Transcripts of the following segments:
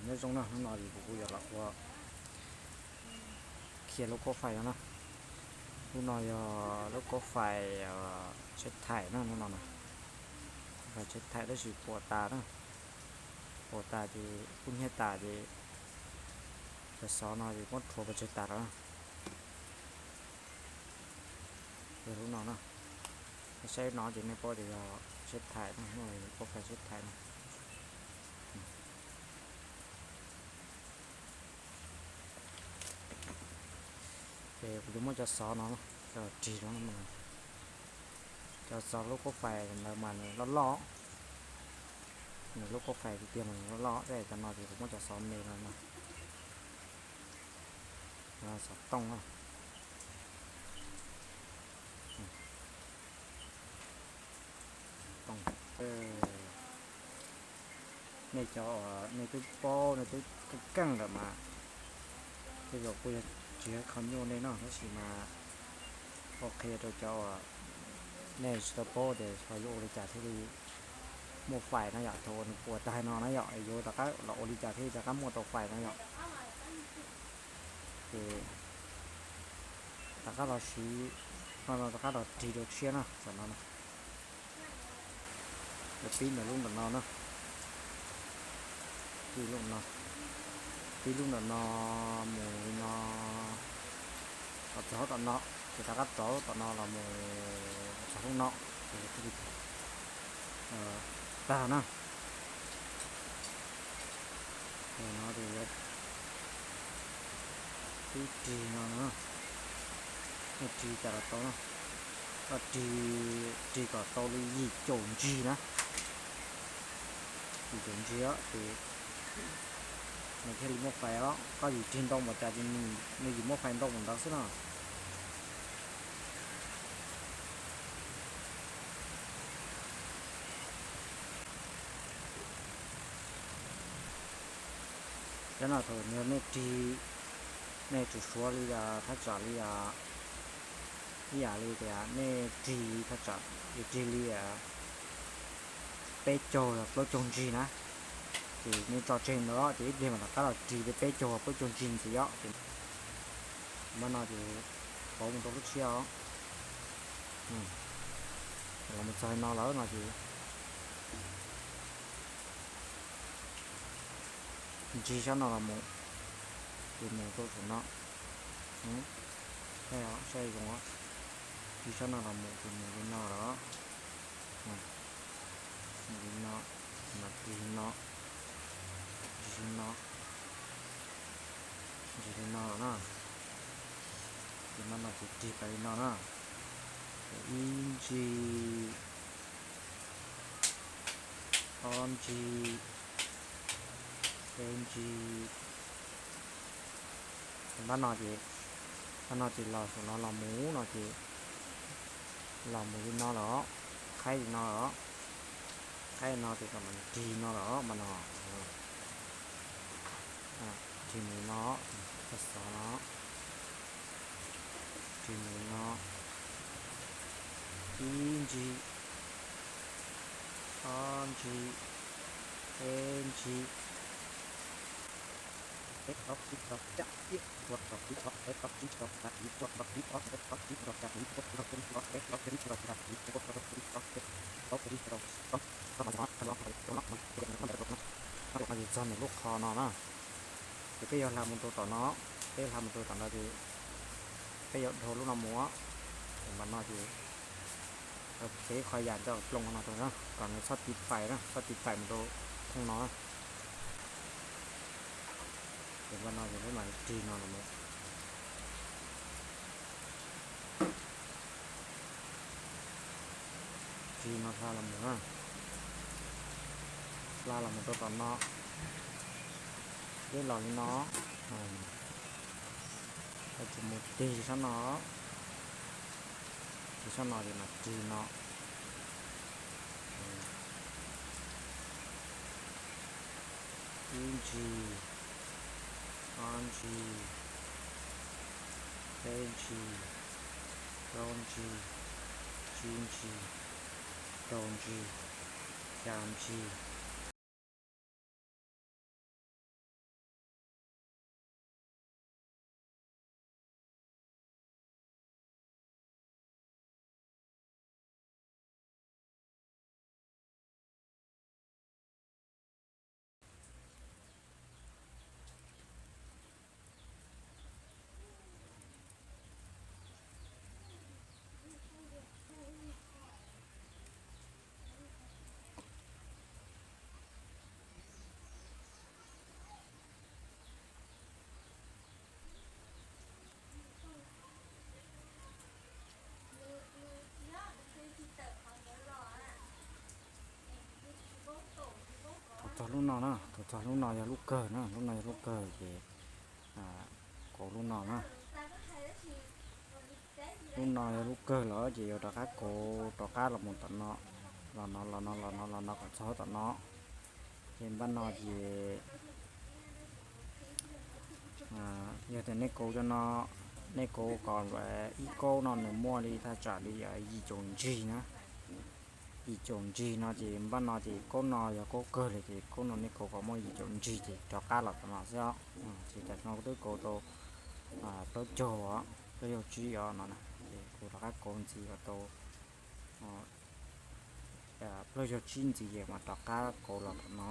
Nyob zoo no, hnub no kuv kuj yuav los ua, qhia lub koob fais no na. Lub no yog lub koob fais tsheb thaim na, lub no na. Koob fais tsheb thaim tab sis puas tas na, puas tas ces kub hnyiab tas ces cov xov no ces muab rhuav pov tseg tas lawm na. Yog lub no na, saib no ces nej paub tias yog tsheb thaim no, koob fais tsheb thaim no. Ces kuv yuav muab cov xov no, cov rig no, cov xov lub koob fais ntawd mas nws loj loj, nws lub koob fais tiag tiag mas nws loj loj, cov no ces kuv muab cov xov me no, xov tooj na. Nej cov, nej twb paub, nej twb keej keej lawm mas tej zaum kuj yog tsis yog qhov nyuaj nej no, tab sis mas ua qhia rau cov uas nej tsis tau paub tias ho yuav ua li cas thiaj li muaj fais na yom, thaum uas nws puas tas no na yom, yuav rov qab los ua li cas thiaj li rov qab muaj tau fais no yom. Ces rov qab los siv, no rov qab los rig rau tshiab na, tam no na. Pib ntawm lub ntawm no na, pib lub no, pib lub ntawm no mus li no, los txog tom no, ces rov qab rov tom no los mus txog lub no, ces thiaj li tag na. No ces twb rig no, nej rig cas los tau na, koj rig, rig kom tau li yim caum ntsig na, yim caum ntsig ces nws thiaj li muaj fais os, koj yim rig ntau npaum cas ces nws yim muaj fais ntau npaum ntawd xwb no. Cov no thaum nej rig, nej tsum suav li thaj tsam li ib yam li tias nej rig thaj tsam, rig li peb caug los plaub caug ntsig na, ces nej tso tseg ntawd ces ib pliag mam rov qab los rig li peb caug los plaub caug ntsig ntxiv os. Ces npaj no ces pauv mus rau lub tshiab os. Los mus txog no lawm no ces ntsig sab no los mus, ces mus rau saum no. Saib zoo, ntsig sab no los mus ces mus li no lawm. Mus li no, mas rig li no, rig li no, rig li no lawm na. Ces npaj no ces rig tas li no na. Ces ib ntsig, ob ntsig, peb ntsig. Npaj no ces, npaj no ces los saum no los mus no ces los mus li no lawm, qhaib li no lawm, qhaib li no ces kom rig no lawm npaj no. Rig mus no, xov no, rig mus no, ib ntsig, ob ntsig, peb ntsig. Ces txog ntawm lub qho no na, ces peb yuav hla mus rau tom no, peb hla mus rau tom no ces peb yuav dhau lub no mus. Ces npaj no ces peb qhov yam coj ploog no rau, kom nws txhob tiv fais na, txhob tiv fais mus rau thooj no. Ces npaj no ces peb mam rig no los mus. Rig no hla los mus na, hla los mus rau tom no, peb los li no, tsis mus tig sab no, tig sab no ces mam rig no. Ib ntsig, ob ntsig, peb ntsig, plaub ntsig, tsib ntsig, rau ntsig, xya ntsig. Lub no na, thaum txog lub no yog lub kawg na, lub no yog lub kawg ces kauv lub no na. Lub no yog lub kawg lawm ces yuav rov qab kauv rov qab los mus tom no, los no los no los no los no kom txog tom no. Ces npaj no ces yog tias nej kauv cov no, nej kauv kom ib kaub no nws muaj li thaj tsam li yim caum ntsig na. Yim caum ntsig no ces npaj no ces kaub no yog kaub kawg lawm ces kaub no nej kauv kom muaj yim caum ntsig ces rov qab los tom no xwb os. Ces tam sim no kuv twb kauv tau plaub caug, plaub caug tsib os no na, ces kuv rov qab kauv ntxiv kom tau plaub caug tsib ntxiv ces mam rov qab kauv los tom no.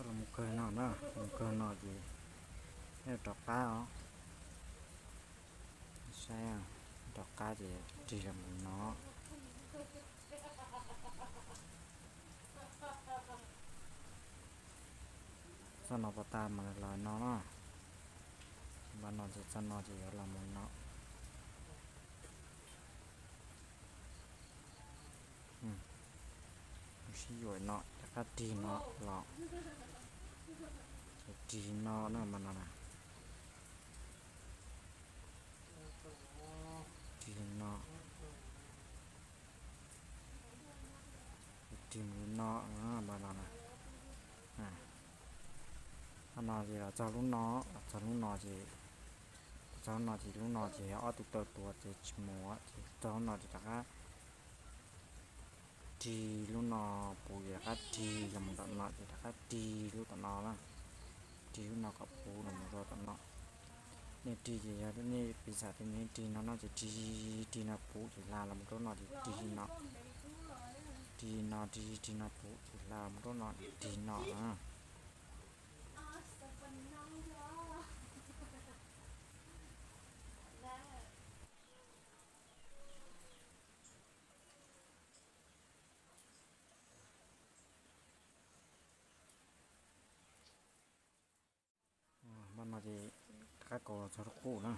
Los mus kawg no na, mus kawg no ces rov qab os. Saib, rov qab ces rig los mus no. Txoj no pas tas mas los no na. Npaj no ces txoj no ces yuav los mus no. Sib yuam no rov qab rig no los, ces rig no na mas no na. Rig no, rig mus li no mas no na. Qhov no ces los txog lub no, los txog lub no ces, txog lub no ces lub no ces yog ob tug taw tuav ces tsis mus, ces txog lub no ces rov qab rig lub no puv ces rov qab rig los mus tom no ces rov qab rig lub tom no na. Rig lub no kom puv los mus rau tom no. Nej rig ces yog nej piv xam tias nej rig no no ces rig, rig no puv ces hla los mus rau no ces rig no, rig no, rig, rig no puv ces hla los mus rau no ces rig no na. Npaj no ces rov qab kauv los txog lub qub na,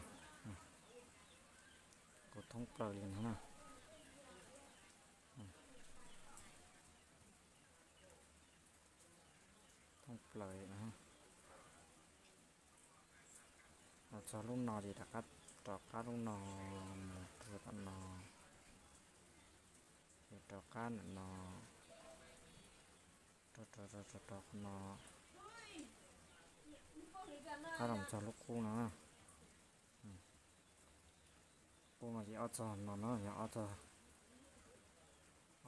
kauv thoob plaws li no na. Thoob plaws li no. Los txog lub no ces rov qab, rov qab lub no mus rau tom no, ces rov qab ntawm no, rov, rov, rov, rov, rov qhov no, rov qab los txog lub qub no. Qub no ces ob txog no na yog ob txog,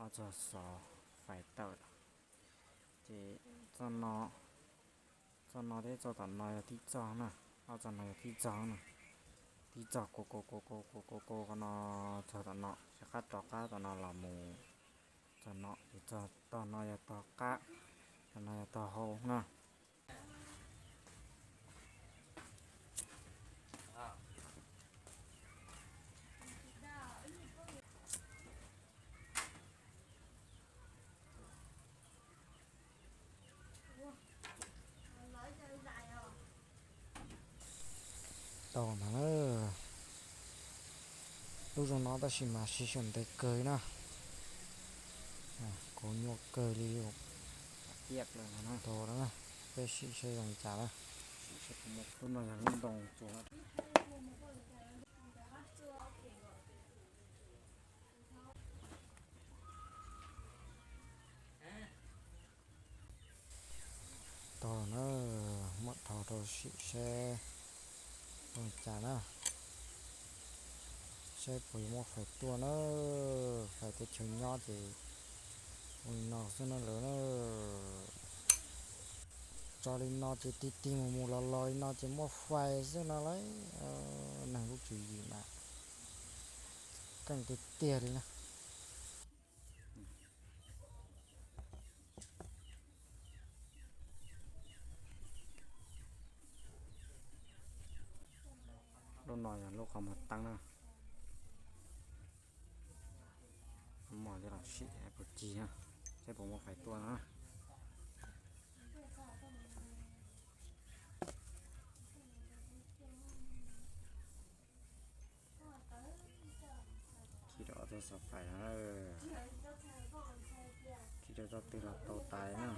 ob txog xov fais tawm. Ces txoj no, txoj no thiab txoj tom no yog tib txoj na, ob txoj no yog tib txoj na. Tib txoj kauv kauv kauv kauv kauv kauv kauv qhov no txog tom no, rov qab rov qab tom no los mus txog no, ces txog tog no yog tog qab, tog no yog tog hau na. Tau ntag na. Lub zoo no tab sis mas siv sawv ntev kawg na. Kauv nyuaj kawg li. Tau na, peb sim saib zoo li cas na. Lub no yog lub ntoo tsuas. Tau lawm na, muab dhau rau sim seb zoo li cas na. Seb puas yuav muaj fais tuaj na. Fais teb chaws nyob ces ua li no xwb no lawm na. Tso li no ces tig tig mus mus los los li no ces muaj fais xwb no lauj. Neeg lub tswv yim mas keej tiag tiag li na. Lub no yog lub qhov muag teeb na. Mos li los sim puas cig na, seb puas muaj fais tuaj na. Txog fais no, tsis rau txoj twg los tau tas na.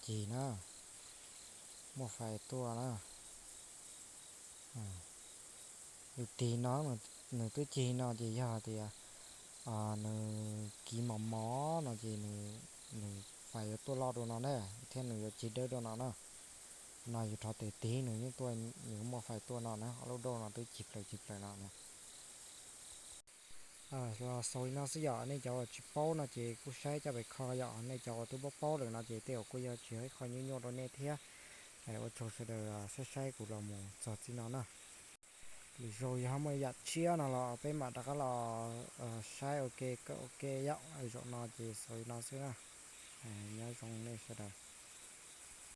Cig na, muaj fais tuaj na. Yus tig no, nws twb cig no ces yog tias nws kiv mos mos no ces nws fais yuav tuaj loj dua no na, thiab nws yuav cig dawb dua no na. No yus rov tes tig nws yeej tuaj, nws muaj fais tuaj no na, ob lub dauj no twb cig plaws cig plaws no na. Los xaus li no xwb yom, nej cov uas tsis paub no ces kuj saib coj pem kho yom, nej cov uas twb paub paub lawm no ces tej zaum kuj yuav tsis yog ib qho nyuaj nyuaj rau nej thiab. Ua tsaug sawv daws saib saib kuv los mus txog txij no na. Lwm zaus yog ho muaj yam tshiab no los peb mam rov qab los saib ua ke ua ke yom, zaum no ces xaus li no xwb na. Nyob zoo nej sawv daws.